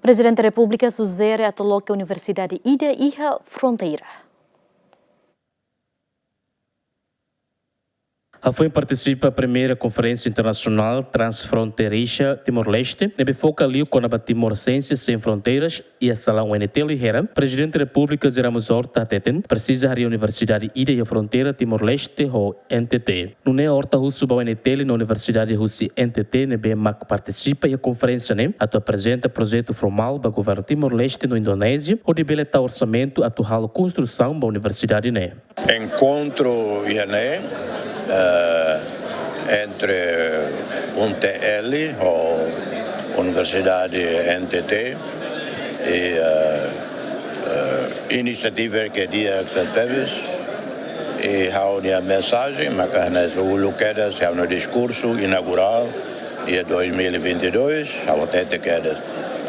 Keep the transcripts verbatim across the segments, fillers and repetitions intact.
Prezidente Repúblika sujere atu loke universidade ida iha fronteira. Hafoin partisipa primeira Konferénsia Internasionál Transfronteirixa Timor-Leste, ne'ebé foka liu kona-ba Timor Siénsia Sein Fronteiras, iha salaun U N T L Hera, Prezidente Repúblika José Ramos Horta hateten presiza harii universidade ida iha fronteira Timor-Leste ho N T T. Nune'e Horta husu ba U N T L no universidade husi N T T ne'ebé mak partisipa iha konferénsia ne'e atu aprezenta projetu formál ba governu Timor-Leste no Indonézia, hodi bele tau orsamentu atu halo konstrusaun ba universidade ne'e. Enkontru iha ne'e, eh, entre U N T L ho Universidade N T T, i, eh, eh, inisiativa ke di'ak tebes, i ha'u-nia mensajen maka hanesan uluk kedas iha ha'u-nia diskursu inaugurál iha dois mil e vinte e dois, ha'u hatete kedas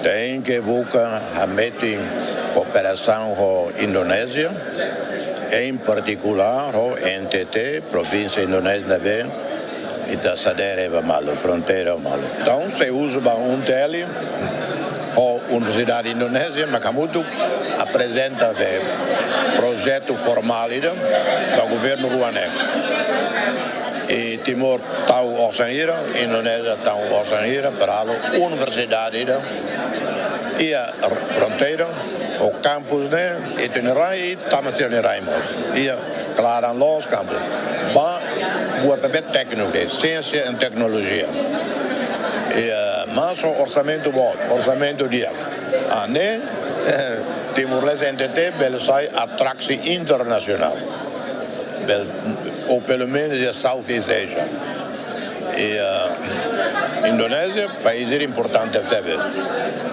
tenke buka hametin kooperasaun ho Indonézia, em partikulár ho N T T, provínsia Indonézia ne'ebé ita sadere ba malu, fronteira malu. Entaun, sei husu ba U N T L ho Universidade Indonézia, mak hamutuk aprezenta be projetu formál ida ba governu rua ne'e. I Timor tau osan hira, Indonézia tau osan hira, para halo universidade ida iha fronteira, ho kampus ne'e, ita-nia rai, i tama sira-nia rai mós. Iha klaran loos kampus. Ba buat ne'ebé tékniku, siénsia i teknolojia. I, eh, mas ho orsamentu boot, orsamentu di'ak. Ah, ne'e, eh, Timor-Leste N T T bele sai atraksi internasionál. Bel-, ou pelumenus iha Southeast Asia. I, eh, Indonézia, país importante tebes.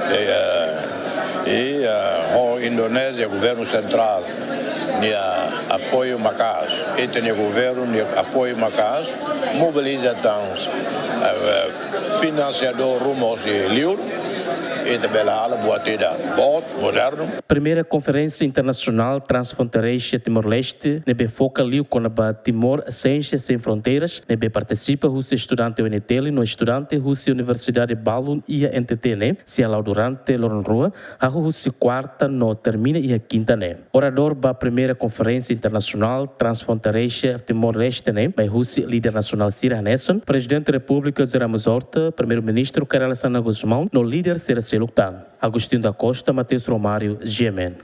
I, eh, i, eh, ho Indonézia, governu sentrál nia apoiu maka'as, ita-nia governu nia apoiu maka'as, mobiliza tan, eh, finansiadór ruma hosi liur, ita bele halo buat ida boot, modernu. Primeira Konferénsia Internasionál Transfronteirixa Timor-Leste, ne'ebé foka liu kona-ba Timor Siénsia Sein Fronteiras, ne'ebé partisipa husi estudante U N T L no estudante husi universidade balun iha N T T ne'e, sei hala'o durante loron rua, hahú husi kuarta no termina iha kinta ne'e. Oradór ba Primeira Konferénsia Internasionál Transfronteirixa Timor-Leste ne'e, mai husi líder nasionál sira hanesan Prezidente Repúblika José Ramos Horta, Primeiru-Ministru Kay Rala Xanana Gusmão no líder sira seluk tan. Agostinho da Costa, Mateus Romário, G M N.